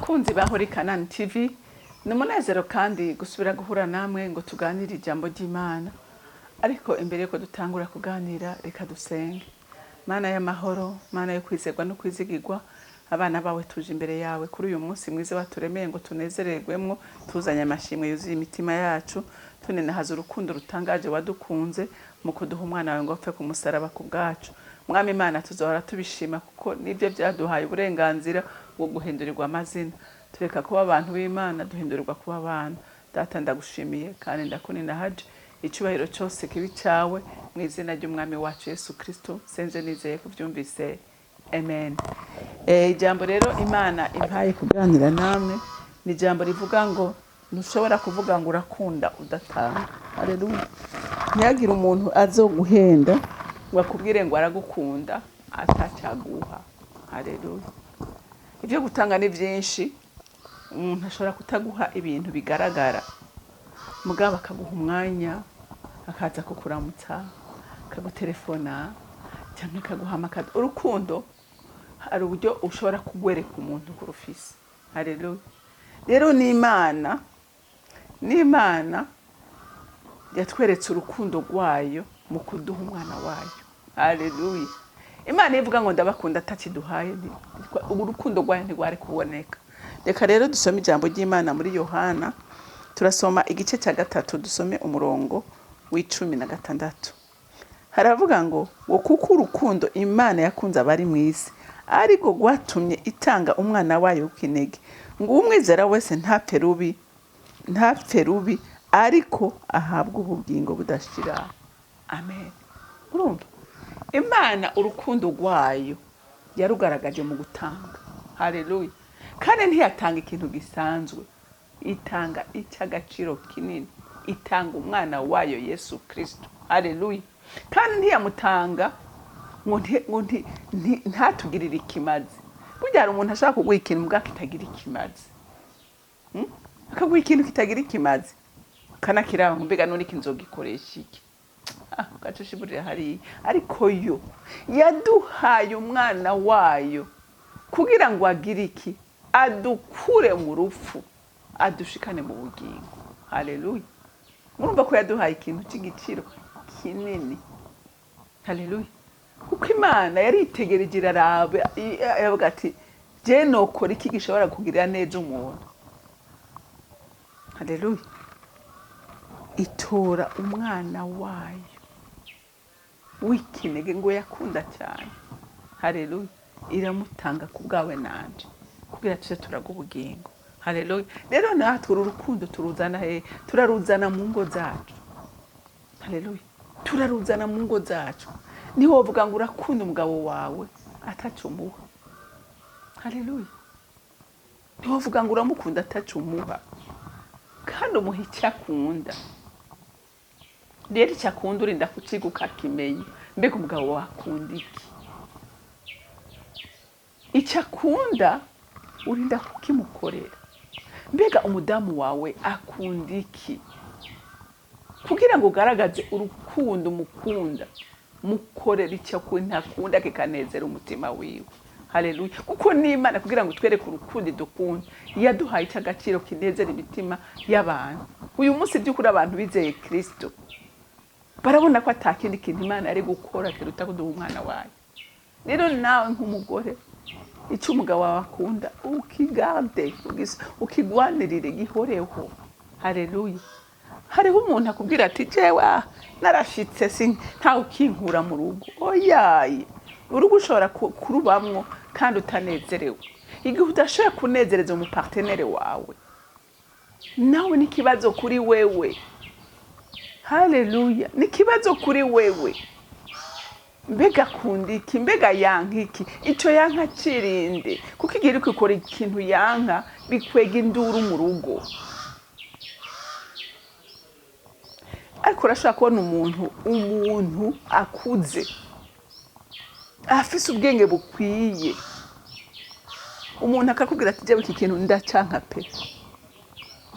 Bakunzi ba Holy Canaan TV, ni umunezero kandi gusubira guhura namwe ngo tuganire ijambo ry'Imana. Ariko imbere yuko dutangura kuganira, reka dusenge. Mana y'amahoro, Mana yo kwizerwa no kwizigirwa, abana bawe tuje imbere yawe kuri uyu munsi mwiza waturemeye ngo tunezererwemwo, tuzanye amashimwe yuzuye imitima yacu, tunenahaza urukundo rutangaje wadukunze mu kuduha umwana wawe ngo apfe ku musaraba ku bwacu. Mwami Imana, tuzohora tubishima kuko nibyo byaduhaye uburenganzira bwo guhindurirwa amazina, tureka kuba abantu b'Imana, duhindurirwa kuba abana. Data, ndagushimiye kandi ndakuninahaje, icyubahiro cyose kibi cyawe mu izina ry'Umwami wacu Yesu Kristo senze nizeye kubyumvise, amen. Ijambo rero Imana impaye kuganira namwe ni ijambo rivuga ngo ntushobora kuvuga ngo urakunda udatanga. Haleluya! Ntihagire umuntu azoguhenda ngo akubwire ngo aragukunda atacyaguha. Haleluya! Ibyo gutanga ni byinshi. Umuntu ashobora kutaguha ibintu bigaragara, mugabo akaguha umwanya, akaza kukuramutsa, akagutelefona cyangwa akaguhamagara. Urukundo hari uburyo ushobora kugwereka umuntu ko urufise. Haleluya! Rero n'Imana yatweretse urukundo rwayo mu kuduha umwana wayo. Haleluya! Imana ivuga ngo ndabakunda atakiduhaye, urukundo rwayo ntirwari kuboneka. Reka rero dusome ijambo ry'Imana muri Yohana. Turasoma igice cya 3, dusome umurongo wa 16. Haravuga ngo kuko urukundo Imana yakunze abari mu isi ariko rwatumye itanga umwana wayo w'ikinege, ngo umwizera wese ntapfe rubi, ntapfe rubi, ariko ahabwe ubugingo budashira. Amen. Urumva, Imana urukundo rwayo yarugaragaje mu gutanga. Haleluya! Kandi ntiyatanga ikintu gisanzwe, itanga icy'agaciro kinini, itanga umwana wayo Yesu Kristo. Haleluya! Kandi ntiyamutanga ngo ntatugirire ikimazi. Burya hari umuntu ashaka kuguha ikintu mbwa kitagira ikimazi. Akaguha ikintu kitagira ikimazi, kanakiraba ngo mbega none iki nzogikoresha iki? Ah, ugaca ushiburira hariya. Ariko yo yaduhaye umwana wayo kugira ngo agire iki? Adukure mu rupfu, adushikane mu bugingo. Haleluya! Murumva ko yaduhaye ikintu cy'igiciro kinini. Haleluya! Kuko Imana yaritegereje, iraraba, iravuga ati je nokora iki gishobora kugirira neza umuntu? Haleluya! Itora umwana wayo w'ikinege ngo yakunda cyane. Haleluya! Iramutanga ku bwawe nanje kugira tuze turaga ubugingo. Haleluya! Rero natwe uru rukundo turuzana he? Turaruzana mu ngo zacu. Haleluya! Turaruzana mu ngo zacu. Ntiwovuga ngo urakunda umugabo wawe atacumuha. Haleluya! Ntiwovuga ngo uramukunda atacumuha, kandi umuha icyo akunda. Rero icyo akunda urinda kukiga ukakimenya. Mbega umugabo wawe akunda iki? Icyo akunda urinda kukimukorera. Mbega umudamu wawe akunda iki? Kugira ngo ugaragaze urukundo umukunda, mukorera icyo akunda kikanezera umutima wiwe. Haleluya! Kuko n'Imana kugira ngo twereke urukundo idukunda, yaduhaye icy'agaciro kinezera imitima y'abantu. Uyu munsi by'ukuri abantu bizeye Kristo barabona ko atakindi kintu Imana yari gukora kiruta kuduha umwana wayo. Rero nawe nk'umugore, icyo umugabo wawe akunda ukigarde, ukigwanirire, gihoreho. Haleluya! Hariho umuntu akubwira ati jewe narashitse, si ntawe ukinkura mu rugo. Oyaye, urugo ushobora kurubamwo kandi utanezerewe. Igihe udashoboye kunezereza umupartenaire wawe, nawe ni ikibazo kuri wewe. Haleluya! Ni ikibazo kuri wewe. Mbega akunda iki? Mbega yanka iki? Icyo yanka kirinde, kuko igihe uri gukora ikintu yanka bikwega induru mu rugo. Ariko urashobora kubona umuntu akuze afise ubwenge bukwiye, umuntu akakubwira ati jewe iki kintu ndacanka pe.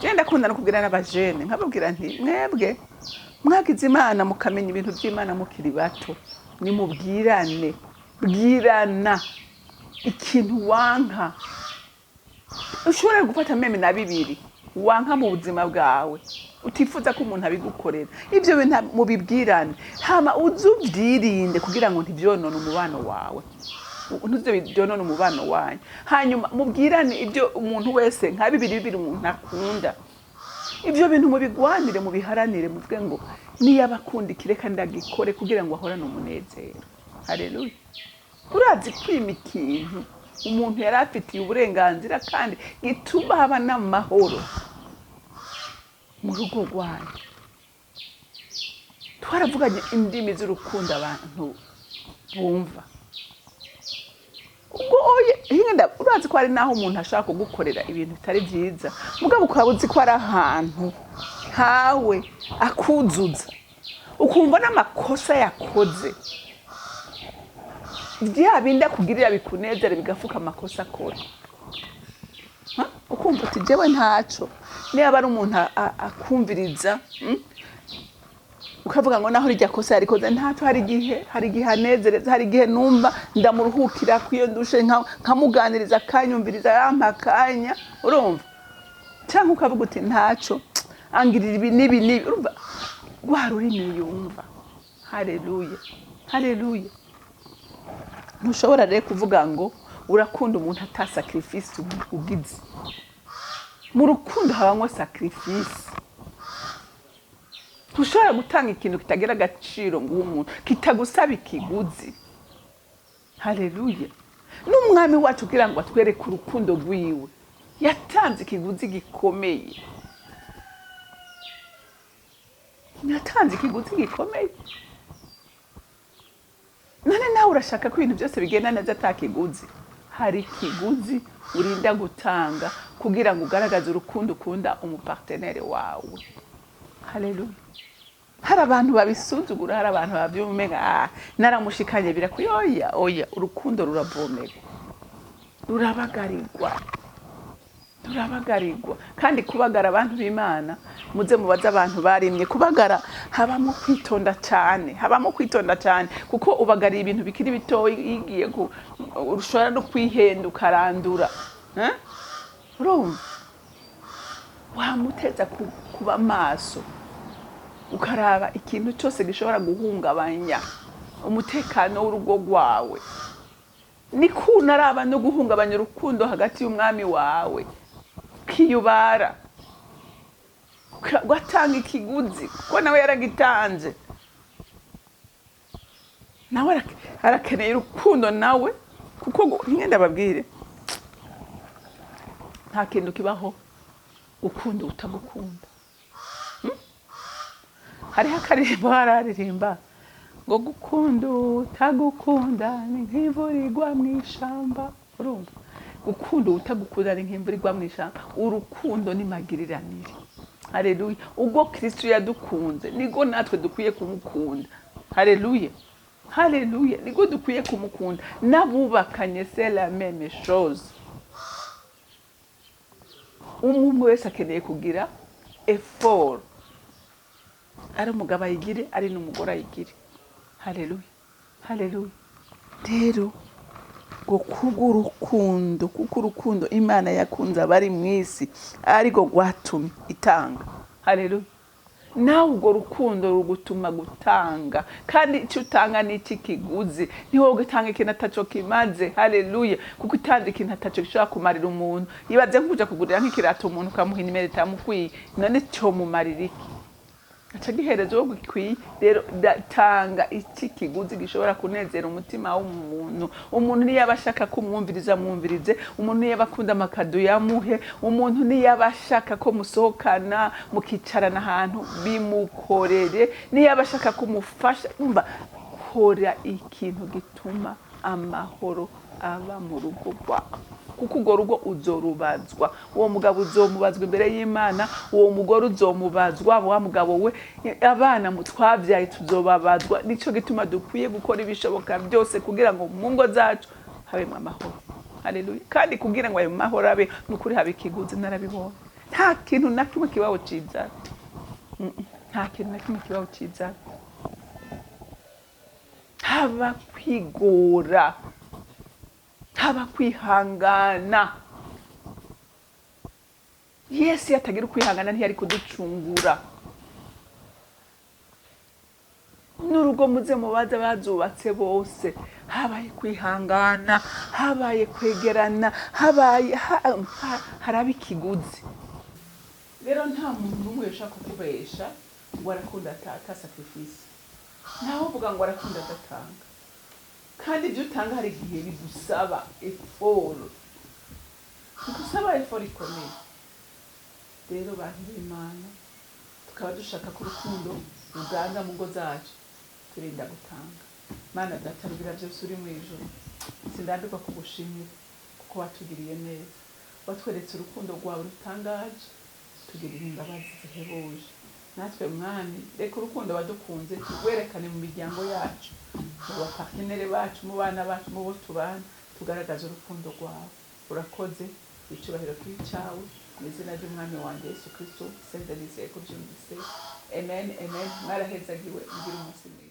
Je ndakunda no kubwira n'abajene, nkababwira nti mwebwe mwagize Imana mukamenya ibintu by'Imana mukiri bato, nimubwirane, bwirana ikintu wanka. Ushobora gufata même na bibiri wanka mu buzima bwawe, utifuza ko umuntu abigukorera. Ibyo bintu mubibwirane, hama uze ubyirinde kugira ngo ntibyonone umubano wawe, ntuze byonone umubano wanyu. Hanyuma mubwirane ibyo umuntu wese, nka bibiri bibiri umuntu akunda. Ibyo bintu mubigwanire, mubiharanire, muvuge ngo niyo abakunda iki, reka ndagikore kugira ngo ahorane umunezero. Haleluya! Urazi kwima ikintu umuntu yari afitiye uburenganzira kandi gituma haba n'amahoro mu rugo rwanyu. Twaravuganye indimi z'urukundo abantu bumva. Ubwo oye hinga, urazi ko hari n'aho umuntu ashaka kugukorera ibintu bitari byiza, mugabo ukaba uzi ko ari ahantu hawe akuzuza, ukumva n'amakosa yakoze, bya bindi akugirira bikunezere, bigafuka amakosa akora. Ha? Ukumva uti jewe ntaco. Niba ari umuntu akumviriza, Ukavuga ngo naho rirya kosa yarikoze, ntaco. Hari igihe anezereza, hari igihe numva ndamuruhukira ko iyo ndushe nkamuganiriza, akanyumviriza, yampa akanya. Urumva? Cyangwa ukavuga uti ntaco, angirira ibi n'ibi n'ibi. Urumva rwa rurimi yumva. Haleluya, haleluya! Ntushobora rero kuvuga ngo urakunda umuntu ata sacrifice ugize. Mu rukundo habamwo sacrifice. Ntushobora gutanga ikintu kitagira agaciro ngo uhe umuntu kitagusaba ikiguzi. Haleluya! N'umwami wacu, kugira ngo atwereke urukundo rwiwe, yatanze ikiguzi gikomeye, yatanze ikiguzi gikomeye. None nawe urashaka ko ibintu byose bigenda neza ata kiguzi? Hari ikiguzi urinda gutanga kugira ngo ugaragaze urukundo ukunda umu partenaire wawe. Haleluya! Hari abantu babisuzugura, hari abantu babyumenga ah naramushikanye birakwiye. Oya, oya, urukundo ruravomerwa, rurabagarirwa, rurabagarirwa. Kandi kubagara, abantu b'Imana, muze mubaze abantu barimye, kubagara habamo kwitonda cyane, habamo kwitonda cyane, kuko ubagariye ibintu bikiri bitoya, igiye ku ushobora no kwihenda ukarandura. Eh? Urumva wamuteza kuba maso, ukaraba ikintu cyose gishobora guhungabanya umutekano w'urugo rwawe. Niko unaraba no guhungabanya urukundo hagati y'umwami wawe, ukiyubara, ugatanga ikiguzi, kuko nawe yaragitanze. Nawe arakeneye urukundo nawe, kuko ngenda babwire, nta kintu kibaho gukunda utagukunda. Hariho akaririmbo bararirimba ngo gukunda utagukunda ni nk'imvura igwa mu ishamba. Urumva, gukunda utagukunda ni nk'imvura igwa mu ishamba. Urukundo ni magiriranire. Haleluya! Ubwo Kristo yadukunze, niko natwe dukwiye kumukunda. Haleluya, haleluya! Niko dukwiye kumukunda. N'abubakanye, c'est la même chose. Umwe umwe wese akeneye kugira effort, ari umugabo ayigire, ari n'umugore ayigire. Haleluya, haleluya! Rero ngo kubw'urukundo, kuko urukundo Imana yakunze abari mu isi ariko rwatumye itanga. Haleluya! Nawe urwo rukundo rugutuma gutanga, kandi icyo utanga ni iki kiguzi. Ntiwowe utanga ikintu ataco kimaze. Haleluya! Kuko utanze ikintu ataco gishobora kumarira umuntu, ibaze nk'uja kugurira nk'ikirato umuntu, ukamuha inimero itamukwiye, none cyomumarira iki? Aca gihereza uwo gikwiye. Rero tanga iki kiguzi gishobora kunezera umutima w'umuntu. Umuntu niyo aba ashaka kumwumviriza, mwumvirize. Umuntu niyo aba akunda ama cadeaux, yamuhe. Umuntu niyo aba ashaka ko musohokana, mukicarana ahantu, bimukorere. Niyo aba ashaka kumufasha, umva, kora ikintu gituma amahoro aba mu rugo rwawe, kuko urwo rugo uzorubazwa. Uwo mugabo uzomubazwa imbere y'Imana, uwo mugore uzomubazwa, wa mugabo we, abana twabyaye tuzobabazwa. Nicyo gituma dukwiye gukora ibishoboka byose kugira ngo mu ngo zacu habemo amahoro. Haleluya! Kandi kugira ngo ayo mahoro abe, ni ukuri haba ikiguzi. Narabibonye, nta kintu na kimwe kibaho cizana. Nta kintu na kimwe kibaho cizana. Haba kwigora, haba kwihangana. Yesu iyo atagira ukwihangana ntiyari kuducungura. N'urugo muze mubaze bazubatse bose, habaye kwihangana, habaye kwegerana, habaye haraba ikiguzi. Rero nta muntu n'umwe ushaka kukubesha ngo arakunda ata sacrifice, ntawe uvuga ngo arakunda adatanga. Kandi ibyo utanga hari igihe bigusaba effort, bigusaba effort ikomeye. Rero bantu b'Imana, tukaba dushaka ko urukundo ruganza mu ngo zacu, turinda gutanga. Mana Data Rugira byose uri mu ijuru, sindambirwa kugushimira kuko watugiriye neza, watweretse urukundo rwawe rutangaje, tugirira imbabazi zihebuje. Natwe Mwami, reka urukundo wadukunze turwerekane mu miryango yacu, mu ba partenaires bacu, mu bana bacu, mu bo tubana, tugaragaze urukundo rwawe. Urakoze, icyubahiro kuri cyawe, mu izina ry'Umwami wanjye Yesu Kristo senze nizeye ko byumvise. Amen, amen. Mwarahezagiwe, mugire umunsi mwiza.